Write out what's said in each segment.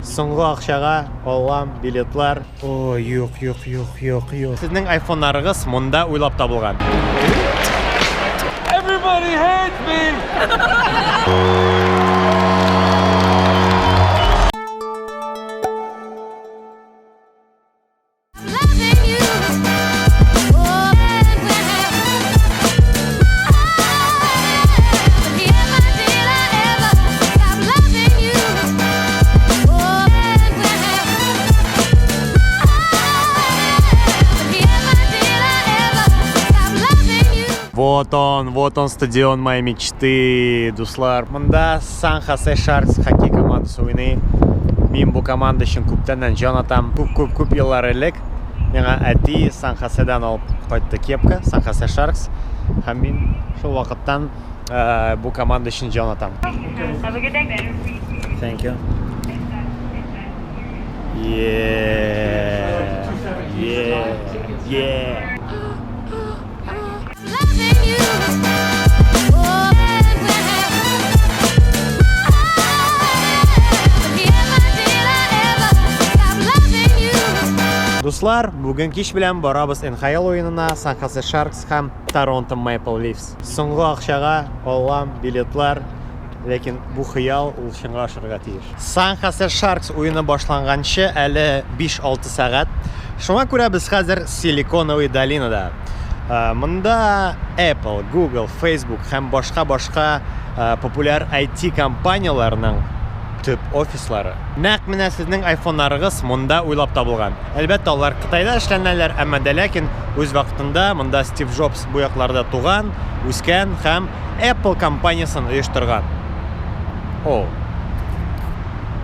Соңгы акчага алам билетлар. О, юк, юк, юк, юк, юк. Сезнең айфоннарыгыз монда уйлап табылган. Everybody hates me! Вот он, вот он стадион моей мечты, дуслар. Монда Сан-Хосе Шаркс хоккей командасы уйный. Мин бу команда өчен күптәннән җан атам. Күп-күп-күп еллар элек миңа әти Сан-Хоседан алып кайтты кепка, Сан-Хосе Шаркс. Һәм мин шул вакыттан бу команда өчен җан атам. Thank you. Yeah. Yeah. Yeah. Дуслар, бүген кич белән барабыз НХЛ уенына Сан Хосе Шаркс һәм Торонто Maple Leafs. Соңгы акчага алам билетлар, ләкин бу хыял ул чынга ашырга тиеш. Сан Хосе Шаркс уены башланганчы әле 5-6 сәгать. Шуңа күрә без хәзер Силиконовый долинада. Монда Apple, Google, Facebook һәм башка-башка популяр IT компанияләрнең төп офислары. Нәкъ менә сезнең айфоннарыгыз монда уйлап табылган. Әлбәттә, алар Кытайда эшләнәләр, әмма дә ләкин үз вакытында монда Стив Джобс бу якларда туган, үскән һәм Apple компаниясен оештырган. О,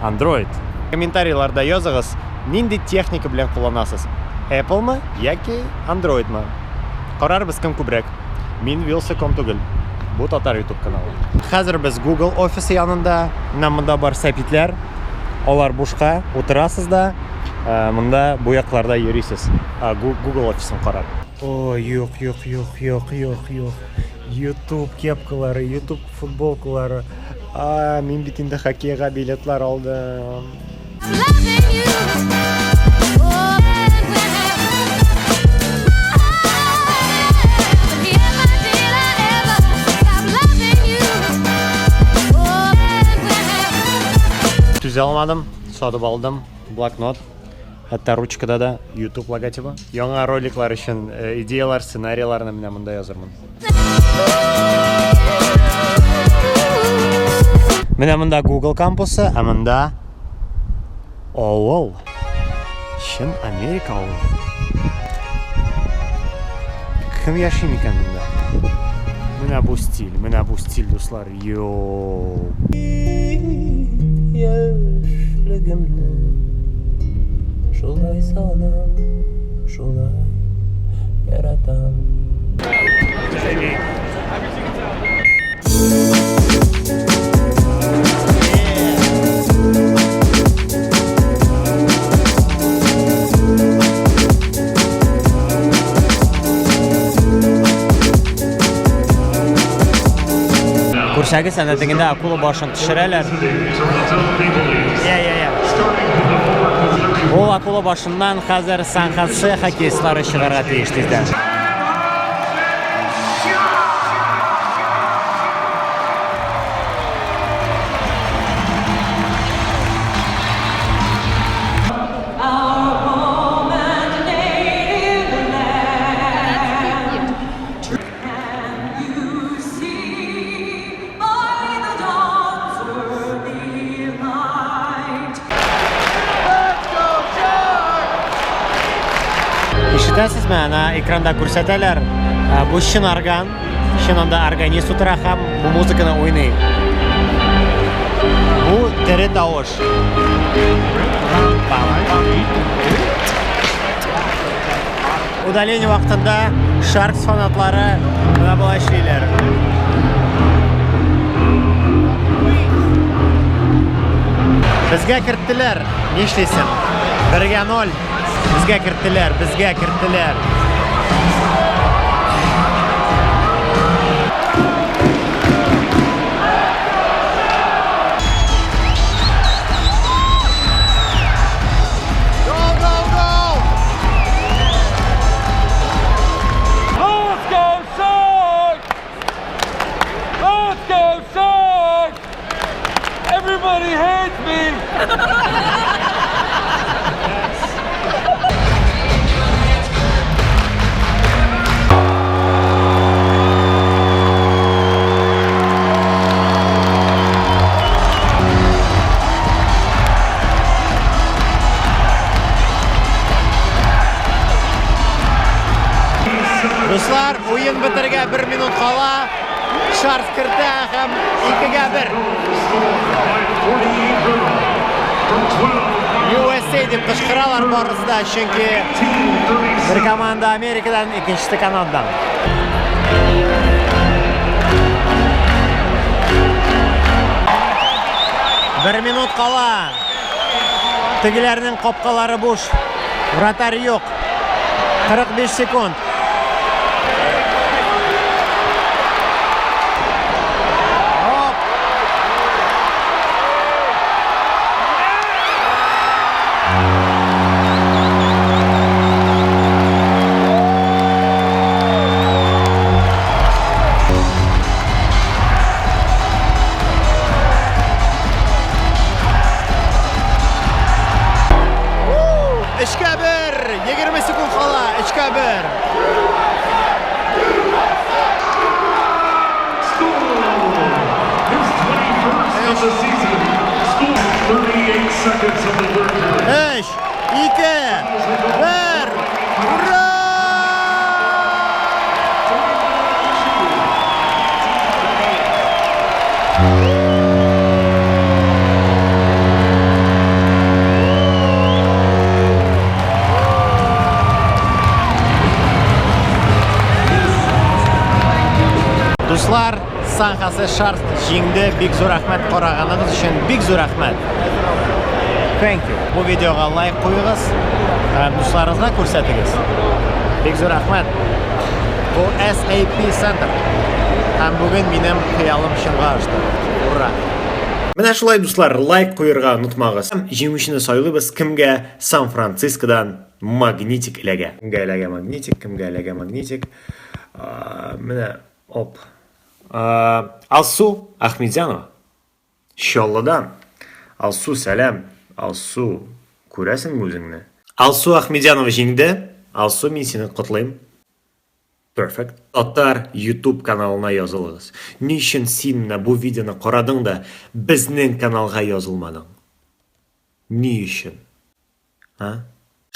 Android. Комментарийларда языгыз, нинди техника белән кулланасыз? Apple-мы яки Android-мы? Карарбыз кем күбрәк. Мин Вилсаком түгел. Бу татар YouTube каналы. Хәзер без Google офисы янында. Менә монда бар сәпитләр. Алар бушка, утырасыз да, монда бу якларда йөрисез. Google офисын карап. О, юк, юк, юк, юк, юк, юк. YouTube кепкалары, YouTube футболкалары. А, мин бит инде хоккейга билетлар алдым. Түзә алмадым, сатып алдым блокнот. Хәтта ручкада да YouTube логотибы. Яңа роликлар өчен идеялар, сценарийларны менә монда язырмын. Менә монда Google кампусы, ә монда авыл. Чын Америка авылы. Кем яши микән монда? Менә бу стиль, менә бу стиль, дуслар. Йоу. Яшьлегемне шулай сагынам, шулай яратам. Күрсәгез, әнә тегендә акула башын төшерәләр. Я, я, я. Ул акула башыннан хәзер Сан-Хосе хоккеистлары чыгарга тиеш тиздән. Ишетәсезме, ана экранда күрсәтәләр. Бу чын орган, чын анда органист утыра һәм бу музыканы уйный. Бу тере тавыш. Удаление вакытында Sharks фанатлары менә болай эшлиләр. Безгә керттеләр, нишлисең? Бергә ноль. Безгә керттеләр, безгә керттеләр. Everybody hates me! Дуслар, уен бетергә бер минут кала. Шарф кертә һәм 2-1. USA дип кычкыралар барысы да, чөнки бер команда Америкадан, икенчесе Канададан. Бер минут кала. Тегеләрнең капкалары буш. Вратарь юк. 45 секунд. Оп! Өчкә бер! 20 секунд кала, өчкә бер. His 21st of the season. Score 38 seconds of the third period. Өч, ике, бер. Ура! Дуслар, Сан Хосе Шаркс җиңде. Бик зур рәхмәт караганыгыз өчен. Бик зур рәхмәт. Thank you. Бу видеога лайк куегыз һәм дусларыгызга күрсәтегез. Бик зур рәхмәт. Бу SAP Center. Һәм бүген минем хыялым чынга ашты. Ура! Менә шулай, дуслар, лайк куерга онытмагыз. Һәм җиңүчене сайлыйбыз, кемгә Сан-Францискодан магнитик эләгә. Кемгә эләгә магнитик, кемгә эләгә магнитик. Менә, оп. Алсу Ахмедзянова. Чаллыдан. Алсу, сәлам. Алсу, күрәсеңме үзеңне? Алсу Ахмедзянова җиңде. Алсу, мин сине котлыйм. Perfect. Татар YouTube каналына язылыгыз. Ни өчен син менә бу видеоны карадың да, безнең каналга язылмадың? Ни өчен? А?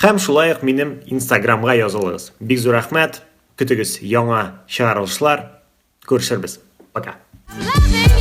Һәм шулай ук минем Инстаграмга язылыгыз. Бик зур рәхмәт. Көтегез яңа чыгарылышлар. Күрешербез. Пока. Loving